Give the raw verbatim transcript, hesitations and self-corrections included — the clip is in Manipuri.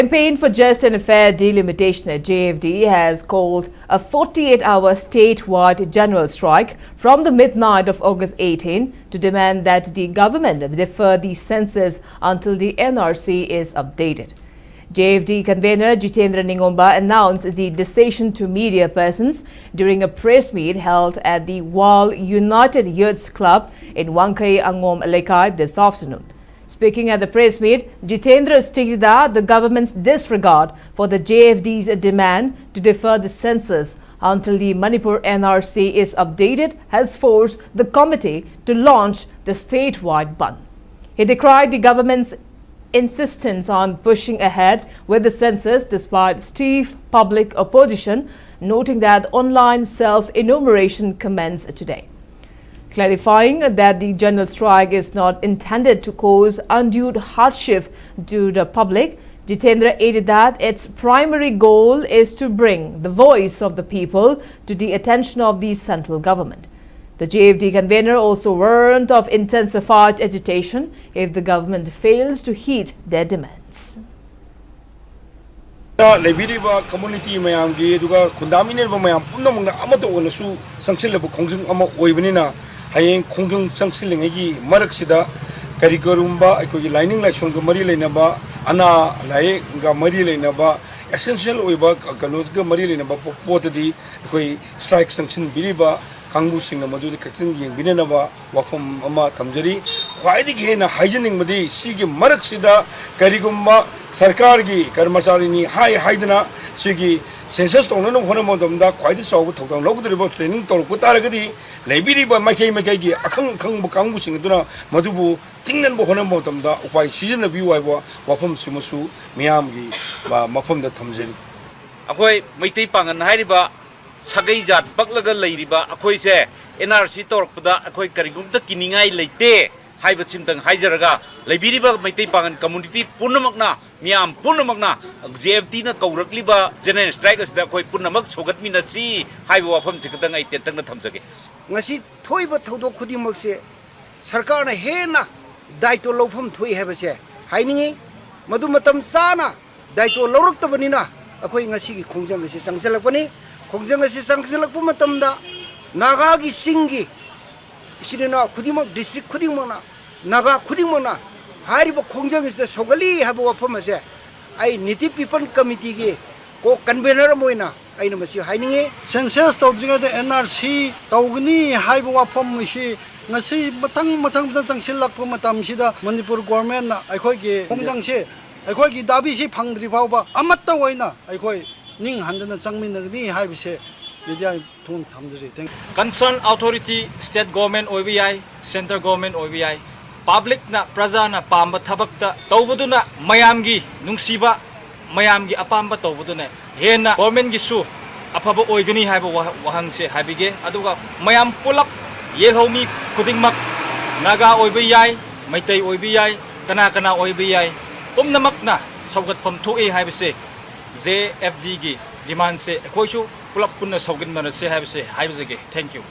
Campaign for Just and Fair Delimitation at J F D has called a forty-eight hour statewide general strike from the midnight of August eighteen to demand that the government defer the census until the N R C is updated. J F D convener Jitendra Ningomba announced the decision to media persons during a press meet held at the Wal United Youths Club in Wangkhei Angom Lekai this afternoon. Speaking at the press meet, Jitendra stated that the government's disregard for the J F D's demand to defer the census until the Manipur N R C is updated has forced the committee to launch the statewide bandh. He decried the government's insistence on pushing ahead with the census despite stiff public opposition, noting that online self-enumeration commenced today. Clarifying that the general strike is not intended to cause undue hardship to the public, Jitendra added that its primary goal is to bring the voice of the people to the attention of the central government. The J F D convener also warned of intensified agitation if the government fails to heed their demands. ꯂꯩꯕꯤꯔꯤꯕ ꯀꯝꯃ꯭ꯌꯨꯅꯤꯇꯤ ꯃꯌꯥꯝꯒꯤ, ꯑꯗꯨꯒ ꯈꯨꯟꯗꯥꯃꯤꯟꯅꯔꯤꯕ ꯃꯌꯥꯝ ꯄꯨꯝꯅꯃꯛꯅ ꯑꯃꯠꯇ ꯑꯣꯏꯅꯁꯨ ꯆꯪꯁꯤꯜꯂꯕ ꯈꯣꯡꯖꯪ ꯑꯃ ꯑꯣꯏꯕꯅꯤꯅ, ꯍꯌꯦꯡ ꯈꯣꯡꯖꯪ ꯆꯪꯁꯤꯜꯂꯤꯉꯩꯒꯤ ꯃꯔꯛꯁꯤꯗ ꯀꯔꯤ ꯀꯔꯤꯒꯨꯝꯕ ꯑꯩꯈꯣꯏꯒꯤ ꯂꯥꯏꯅꯤꯡ ꯂꯥꯏꯁꯣꯟꯒ ꯃꯔꯤ ꯂꯩꯅꯕ, ꯑꯅꯥ ꯂꯥꯏꯌꯦꯡꯒ ꯃꯔꯤ ꯂꯩꯅꯕ, ꯑꯦꯁꯦꯟꯁꯤꯌꯦꯜ ꯑꯣꯏꯕ ꯀꯩꯅꯣꯒ ꯃꯔꯤ ꯂꯩꯅꯕ ꯄꯣꯠꯇꯗꯤ ꯑꯩꯈꯣꯏ ꯁ꯭ꯇ꯭ꯔꯥꯏꯛ ꯆꯪꯁꯤꯟꯕꯤꯔꯤꯕ ꯀꯥꯡꯕꯨꯁꯤꯡꯅ ꯃꯗꯨꯗ ꯈꯛꯇꯪ ꯌꯦꯡꯕꯤꯅꯅꯕ ꯋꯥꯐꯝ ꯑꯃ ꯊꯝꯖꯔꯤ꯫ ꯈ꯭ꯋꯥꯏꯗꯒꯤ ꯍꯦꯟꯅ ꯍꯥꯏꯖꯅꯤꯡꯕꯗꯤ, ꯁꯤꯒꯤ ꯃꯔꯛꯁꯤꯗ ꯀꯔꯤꯒꯨꯝꯕ ꯁꯔꯀꯥꯔꯒꯤ ꯀꯔꯃꯆꯥꯔꯤꯅꯤ ꯍꯥꯏ ꯍꯥꯏꯗꯅ ꯁꯤꯒꯤ ꯁꯦꯟꯁꯁ ꯇꯧꯅꯅꯕ ꯍꯣꯠꯅꯕ ꯃꯇꯝꯗ ꯈ꯭ꯋꯥꯏꯗꯒꯤ ꯆꯥꯎꯕ ꯊꯧꯗꯥꯡ ꯂꯧꯒꯗꯧꯔꯤꯕ ꯇ꯭ꯔꯦꯅꯤꯡ ꯇꯧꯔꯛꯄ ꯇꯥꯔꯒꯗꯤ, ꯂꯩꯕꯤꯔꯤꯕ ꯃꯥꯏꯀꯩ ꯃꯥꯏꯀꯩꯒꯤ ꯑꯈꯪ ꯑꯈꯪꯕ ꯀꯥꯡꯕꯨꯁꯤꯡ ꯑꯗꯨꯅ ꯃꯗꯨꯕꯨ ꯊꯤꯡꯅꯅꯕ ꯍꯣꯠꯅꯕ ꯃꯇꯝꯗ ꯎꯄꯥꯏ ꯁꯤꯖꯤꯟꯅꯕꯤꯌꯨ ꯍꯥꯏꯕ ꯋꯥꯐꯝꯁꯤꯃꯁꯨ ꯃꯤꯌꯥꯝꯒꯤ ꯃꯐꯝꯗ ꯊꯝꯖꯔꯤ꯫ ꯑꯩꯈꯣꯏ ꯃꯩꯇꯩ ꯄꯥꯉꯟ ꯍꯥꯏꯔꯤꯕ ꯁꯥꯒꯩ ꯖꯥꯠ ꯄꯛꯂꯒ ꯂꯩꯔꯤꯕ ꯑꯩꯈꯣꯏꯁꯦ ꯑꯦꯟ ꯑꯥꯔ ꯁꯤ ꯇꯧꯔꯛꯄꯗ ꯑꯩꯈꯣꯏ ꯀꯔꯤꯒꯨꯝꯇ ꯀꯤꯅꯤꯡꯉꯥꯏ ꯂꯩꯇꯦ ꯍꯥꯏꯕꯁꯤꯃꯇꯪ ꯍꯥꯏꯖꯔꯒ, ꯂꯩꯕꯤꯔꯤꯕ ꯃꯩꯇꯩ ꯄꯥꯉꯟ ꯀꯝꯃ꯭ꯌꯨꯅꯤꯇꯤ ꯄꯨꯝꯅꯃꯛꯅ, ꯃꯤꯌꯥꯝ ꯄꯨꯝꯅꯃꯛꯅ ꯖꯦ ꯑꯦꯐ ꯇꯤꯅ ꯀꯧꯔꯛꯂꯤꯕ ꯖꯦꯅꯔꯦꯜ ꯁ꯭ꯇ꯭ꯔꯥꯏꯛ ꯑꯁꯤꯗ ꯑꯩꯈꯣꯏ ꯄꯨꯝꯅꯃꯛ ꯁꯧꯒꯠꯃꯤꯟꯅꯁꯤ ꯍꯥꯏꯕ ꯋꯥꯐꯝꯁꯤ ꯈꯛꯇꯪ ꯑꯩ ꯇꯦꯟꯇꯛꯅ ꯊꯝꯖꯒꯦ꯫ ꯉꯁꯤ ꯊꯣꯛꯏꯕ ꯊꯧꯗꯣꯛ ꯈꯨꯗꯤꯡꯃꯛꯁꯦ ꯁꯔꯀꯥꯔꯅ ꯍꯦꯟꯅ ꯗꯥꯏꯇꯣ ꯂꯧꯐꯝ ꯊꯣꯛꯏ ꯍꯥꯏꯕꯁꯦ ꯍꯥꯏꯅꯤꯡꯉꯤ꯫ ꯃꯗꯨ ꯃꯇꯝ ꯆꯥꯅ ꯗꯥꯏꯇꯣ ꯂꯧꯔꯛꯇꯕꯅꯤꯅ ꯑꯩꯈꯣꯏ ꯉꯁꯤꯒꯤ ꯈꯣꯡꯖꯪ ꯑꯁꯤ ꯆꯪꯁꯤꯜꯂꯛꯄꯅꯤ꯫ ꯈꯣꯡꯖꯪ ꯑꯁꯤ ꯆꯪꯁꯤꯜꯂꯛꯄ ꯃꯇꯝꯗ ꯅꯥꯒꯥꯒꯤ ꯆꯤꯡꯒꯤ ꯏꯆꯤꯟ ꯏꯅꯥꯎ ꯈꯨꯗꯤꯡꯃꯛ, ꯗꯤꯁꯇ꯭ꯔꯤꯛ ꯈꯨꯗꯤꯡꯃꯛꯅ, ꯅꯥꯒꯥ ꯈꯨꯗꯤꯡꯃꯛꯅ ꯍꯥꯏꯔꯤꯕ ꯈꯣꯡꯖꯪ ꯑꯁꯤꯗ ꯁꯧꯒꯠꯂꯤ ꯍꯥꯏꯕ ꯋꯥꯐꯝ ꯑꯁꯦ ꯑꯩ Native People Committeeꯒꯤ ꯀꯣ ꯀꯟꯚꯦꯅꯔ ꯑꯃ ꯑꯣꯏꯅ ꯑꯩꯅ ꯃꯁꯤ ꯍꯥꯏꯅꯤꯡꯉꯤ꯫ Census ꯇꯧꯗ꯭ꯔꯤꯉꯩꯗ N R C ꯇꯧꯒꯅꯤ ꯍꯥꯏꯕ ꯋꯥꯐꯝ ꯑꯁꯤ ꯉꯁꯤ ꯃꯊꯪ ꯃꯊꯪ ꯃꯊꯪ ꯆꯪꯁꯤꯜꯂꯛꯄ ꯃꯇꯝꯁꯤꯗ ꯃꯅꯤꯄꯨꯔ ꯒꯣꯔꯃꯦꯟꯅ ꯑꯩꯈꯣꯏꯒꯤ ꯈꯣꯡꯖꯪꯁꯤ, ꯑꯩꯈꯣꯏꯒꯤ ꯗꯥꯕꯤꯁꯤ ꯐꯪꯗ꯭ꯔꯤ ꯐꯥꯎꯕ ꯑꯃꯠꯇ ꯑꯣꯏꯅ ꯑꯩꯈꯣꯏ ꯅꯤꯡ ꯍꯟꯗꯅ ꯆꯪꯃꯤꯟꯅꯒꯅꯤ ꯍꯥꯏꯕꯁꯦ ꯃꯤꯗꯤꯌꯥꯒꯤ ꯊꯣꯡ ꯊꯝꯖꯔꯤ꯫ Thank you꯫ Concern authority state government ꯑꯣꯏꯕ ꯌꯥꯏ, central government ꯑꯣꯏꯕ ꯌꯥꯏ, ꯄꯕ꯭ꯂꯤꯛꯅ, ꯄ꯭ꯔꯖꯥꯅ ꯄꯥꯝꯕ ꯊꯕꯛꯇ ꯇꯧꯕꯗꯨꯅ ꯃꯌꯥꯝꯒꯤ ꯅꯨꯡꯁꯤꯕ, ꯃꯌꯥꯝꯒꯤ ꯑꯄꯥꯝꯕ ꯇꯧꯕꯗꯨꯅ ꯍꯦꯟꯅ ꯒꯣꯔꯃꯦꯟꯒꯤꯁꯨ ꯑꯐꯕ ꯑꯣꯏꯒꯅꯤ ꯍꯥꯏꯕ ꯋꯥꯍ-, ꯋꯥꯍꯪꯁꯦ ꯍꯥꯏꯕꯤꯒꯦ꯫ ꯑꯗꯨꯒ ꯃꯌꯥꯝ ꯄꯨꯂꯞ, ꯌꯦꯜꯍꯧꯃꯤ ꯈꯨꯗꯤꯡꯃꯛ, ꯅꯥꯒꯥ ꯑꯣꯏꯕ ꯌꯥꯏ, ꯃꯩꯇꯩ ꯑꯣꯏꯕ ꯌꯥꯏ, ꯀꯅꯥ ꯀꯅꯥ ꯑꯣꯏꯕ ꯌꯥꯏ, ꯄꯨꯝꯅꯃꯛꯅ ꯁꯧꯒꯠꯐꯝ ꯊꯣꯛꯏ ꯍꯥꯏꯕꯁꯦ, J F Dꯒꯤ demandꯁꯦ ꯑꯩꯈꯣꯏꯁꯨ ꯄꯨꯂꯞ ꯄꯨꯟꯅ ꯁꯧꯒꯠꯃꯤꯟꯅꯔꯁꯦ ꯍꯥꯏꯕꯁꯦ ꯍꯥꯏꯖꯒꯦ꯫ Thank you꯫